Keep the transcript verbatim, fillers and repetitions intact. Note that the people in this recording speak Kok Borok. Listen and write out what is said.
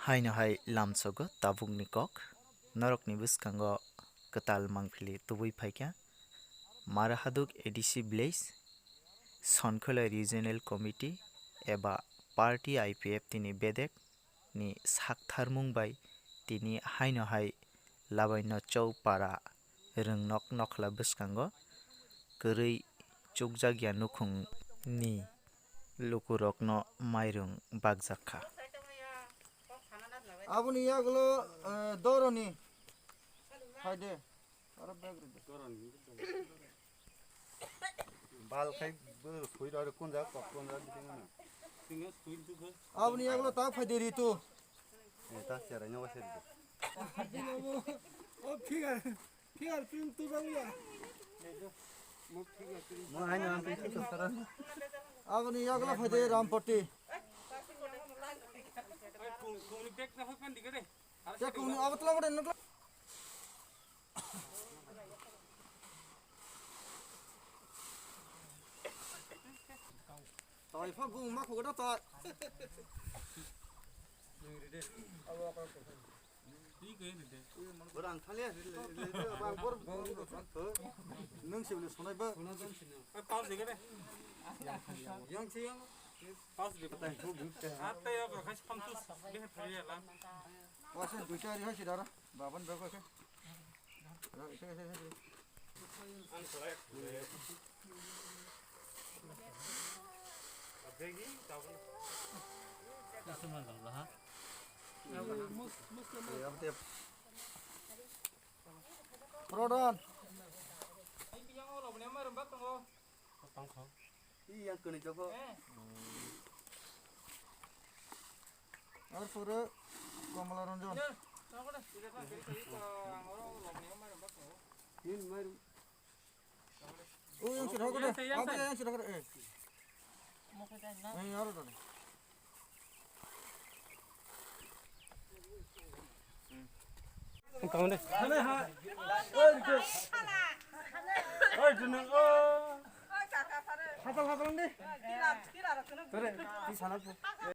Haino hai lamsogo tabukni kok, norokni bwskango kwtal mangpili tubui phaikha. Marahaduk A D C village, Sonkholai Regional Committee eba Party I P F T ni bedek ni saktharmung bai tini haino hai Labaino Chowpara Rwngnok nokhla bwskango kwrwi chukjakya nukhungni lukurokno mairung bakjak kha. Aboni yagulo, eh, doroni. Phaide. Aro bag rwdi. Bal khai bo sui ro kun ja kok kun ja biding na. Aboni yagulo ta phaide ritu. Eh, ta sera nyawa sera. O phigar, phigar pin tu bang ya. Mo hai na pin tu sara. Aboni yagulo phaide Rampati. Kung, kung ni bag na phan di gade. Kung ni abatla mo den nukla. Toi pha bung ma khugo da toi. Borang thali ri le le le bang bor bor. Nung sibli sonai ba. Pass de gade. Yang si yang. Pass de. Patai khu buk te. Atte yo khas pamtus. Behe thali la. Wasen duita ri hasi dara. Baban bego khe. Prodon. Yang kena joko. Ar pore Komala Ranjan. Ini mari. Oh, yang sirah kore. Apa yang sirah kore? Eh. Eh, aro dale. Kamu deh. Oi, dunu. Oh. Hatal hatal ni. Tore, di sana tu.